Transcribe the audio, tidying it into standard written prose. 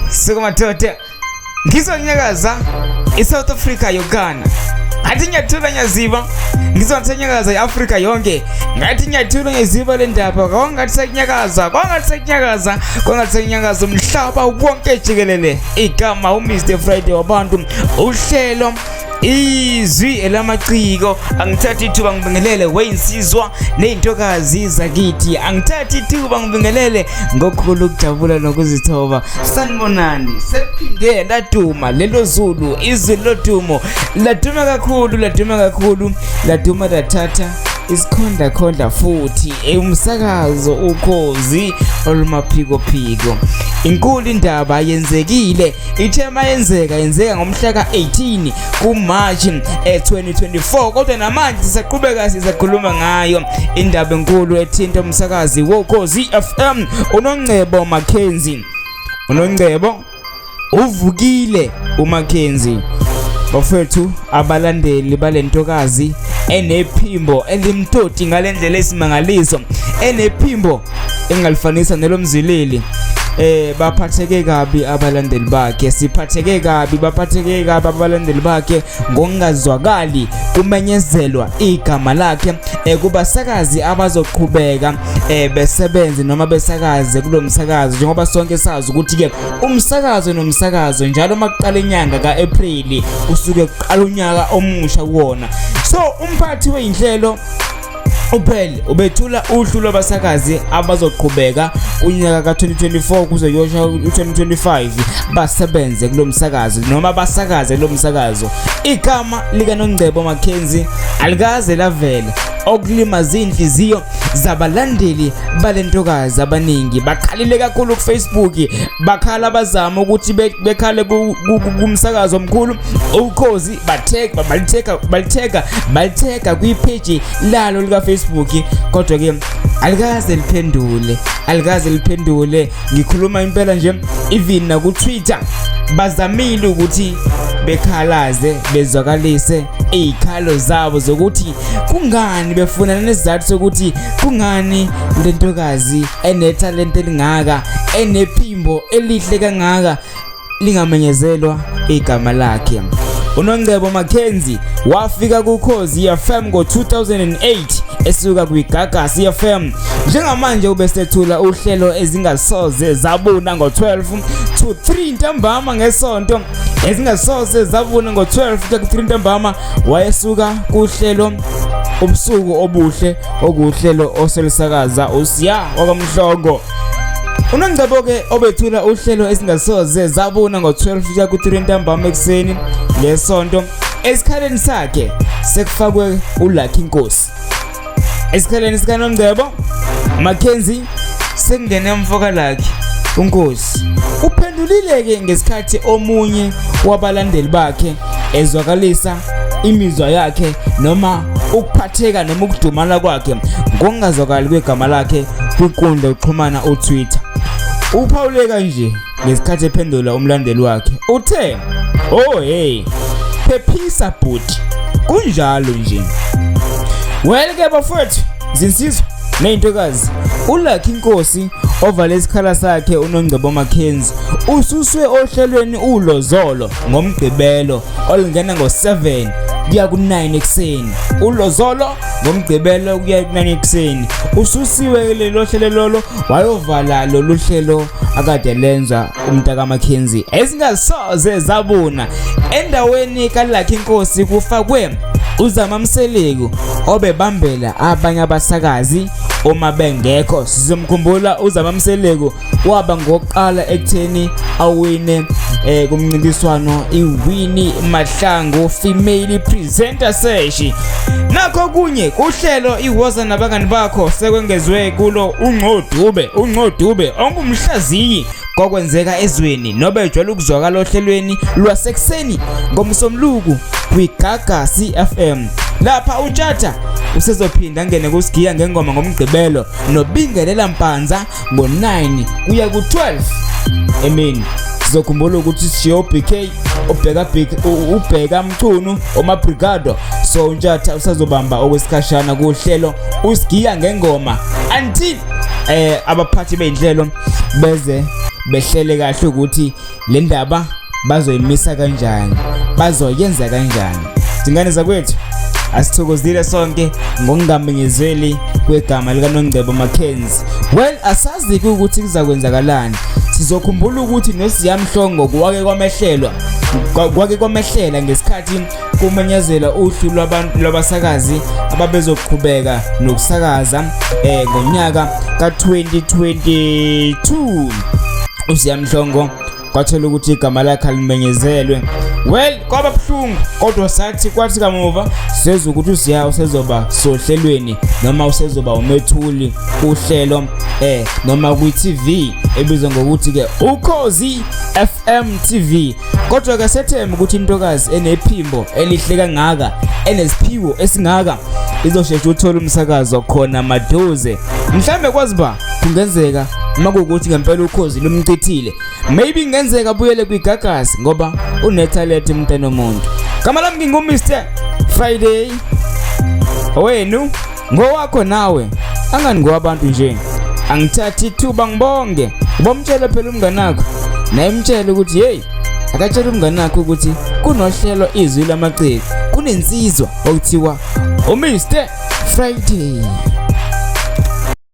Suka madoda. Ngizonyakaza iSouth Africa yokana. Ngathi ngiyathula ngiyaziba. Ngizonyakaza iAfrica yonke. Ngathi ngiyathula ngiyaziba le ndaba. Kwangathi sekunyakaza, kwangathi sekunyakaza, kwangathi sekunyakaza umhlaba wonke jikelele. Igama uMr Friday wabantu uhlelo izwi elamaciko. Angithathi ithuba ngibingelele weyinsizwa nezintokazi zakithi. Angithathi ithuba ngibingelele ngokukhulu ukujabula nokuzithoba. Sanibonani, sekuphinde laduma lelo zulu, izwi lodumo laduma kakhulu, laduma kakhulu, laduma lathatha isikhondla khondla futhi umsakazo Ukhozi olumaphikophiko. Inkulu indaba yenzekile, ithe mayenzeka yenzeka ngomhla ka-18 kuMarch 2024, kodwa namanje sisaqhubeka sisakhuluma ngayo indaba enkulu ethinta umsakazi woKhozi FM uNongcebo Mackenzie. UNongcebo uvukile uMackenzie. Bafethu, abalandeli balentokazi enephimbo elimtoti ngalendlela esimangaliso, enephimbo engalifanisa nelomzwilili, baphatheke kabi abalandeli bakhe. Siphatheke kabi, baphatheke kabi abalandeli bakhe ngokungazwakali kumenyezelwa igama lakhe kubasakazi abazoqhubeka besebenze noma besakaze kulomsakazo, njengoba sonke sazi ukuthi ke umsakazo nomsakazo njalo makuqala inyanga kaApril usuke kuqala unyaka omusha kuwona. So umphathi weinhlelo uphele ubethula uhlu lwabasakazi abazoqhubeka kunyaka ka-2024 kuze kuyosha u-2025 basebenze kulo msakazo noma basakaze kulo msakazo. Igama likaNongcebo Mackenzie alikaze lavela, okulimaza inhliziyo zabalandeli balentokazi. Abaningi bakhalile kakhulu ku-Facebook, bakhala bazama ukuthi bekhale kumsakazo omkhulu Ukhozi, batheka balitheka balitheka balitheka kwipage lalo lika Facebook, kodwa ke alikaze liphendule, alikaze liphendule. Ngikhuluma impela nje, even na ku Twitter bazamile ukuthi bekhalaze, bezwakalise izikhalo zabo zokuthi kungani befuna nesizathu sokuthi kungani lentokazi enethalente elingaka, enephimbo elihle kangaka, lingamenyezelwa igama lakhe. UNongcebo Mackenzie wafika kuKhozi FM ngo-2008 esuka kwiGagasi FM. Njengamanje ubesethula uhlelo ezingasoze zabuna ngo-12 to 3 ntambama ngesonto. Ezingasoze zabuna ngo-12 to 3 ntambama, wayesuka kuhlelo Ubusuku Obuhle, okuhlelo oselusakaza uSiya wakwamhlongo. UNongcebo ke obethula uhlelo esingasoze zabuna ngo-12 kuya ku-3 ntambama ekuseni ngesonto, esikhaleni sakhe sekufakwe uLucky Nkosi. Esikhaleni sikaNongcebo Mackenzie sekungene umfoka Lucky uNkosi. Uphendulile ke ngesikhathi omunye wabalandeli bakhe ezwakalisa imizwa yakhe noma ukuphatheka noma ukudumala kwakhe ngokungazwakali kwegama lakhe kwinkundla yokuxhumana uTwitter. Uphawule kanje ngesikhathi ephendula umlandeli wakhe, uthe, "Oh hey, phephisa bhuti, kunjalo nje." Well ke bafowethu, zinsizwa neyintokazi, uLucky Nkosi ovale isikhala sakhe uNongcebo Mackenzie ususwe ohlelweni uLozolo ngoMgqibelo olungena ngo-7 kuya ku-9 ekuseni. ULozolo ngoMgqibelo kuya ku-9 ekuseni ususiwe lelo hlelo lolo, wayovala lolu hlelo akade lenza umntaka Mackenzie ezingasoze zabuna. Endaweni kaLucky Nkosi kufakwe uZama Mseleku obebambela abanye abasakazi uma bengekho. Sizomkhumbula uZama Mseleku, waba ngokuqala ekutheni awine kumncintiswano iWinnie Mahlangu Female Presenter Search. Nakho kunye kuhlelo iWoza Nabangani Bakho sekwengezwe kulo uNcodube, uNcodube ongumhlaziyi kokwenzeka ezweni nobejwayele ukuzwakala ohlelweni lwasekuseni ngomsombuluko kwiGagasi FM. Lapha uTshatha usezophinda angene kuSigiya Ngengoma ngoMgqibelo noBingelela Mpanza ngo-9 kuya ku-12 emini. Sizokhumbula ukuthi sishiye uBK, ubheka Big, ubheka Mchunu, omabrigado, so uNtshatha usazobamba okwesikhashana kuhlelo uSigiya Ngengoma until abaphathi beyinhlelo beze behlele kahle ukuthi Le ndaba bazoyimisa kanjani, bazoyenza kanjani? Zingane zakwethu, asithokozile sonke ngokungamenyezeli kwegama likaNongcebo Mackenzie. Well, asazi ukuthi kuzakwenzakalani. Sizokhumbula ukuthi noSiya Mhlongo kwake kwamehlelwa kwake kwamehlela ngesikhathi kumenyezela uhlu lwabantu lwabasakazi ababezoqhubeka nokusakaza ngonyaka ka-2022. USiya Mhlongo kwathola ukuthi igama lakhe alimenyezelwe. Well, kwaba buhlungu, kodwa sathi kwathi kamuva sezwa ukuthi uSiya usezoba sohlelweni noma usezoba umethuli uhlelo noma kwi-TV ebizwa ngokuthi ke Ukhozi FM TV. Kodwa ke sethemba ukuthi intokazi enephimbo elihle kangaka, enesiphiwo esingaka, izosheshe uthola umsakazo khona maduze. Mhlambe kwazi ba kungenzeka makuwukuthi ngempela Ukhozi lumchithile, maybe kungenzeka abuyele kwiGagasi ngoba unethalente umntana omuntu. Gama lami ngingu Mr Friday, owenu ngowakho nawe, angani ngowabantu nje. Angithathi ithuba ngibonge, ubomtshela phela umnganakho, naye mtshele ukuthi hey, akatshela umnganakho ukuthi kunohlelo Izwi Lamaciko, kunensizwa okuthiwa uMr Friday.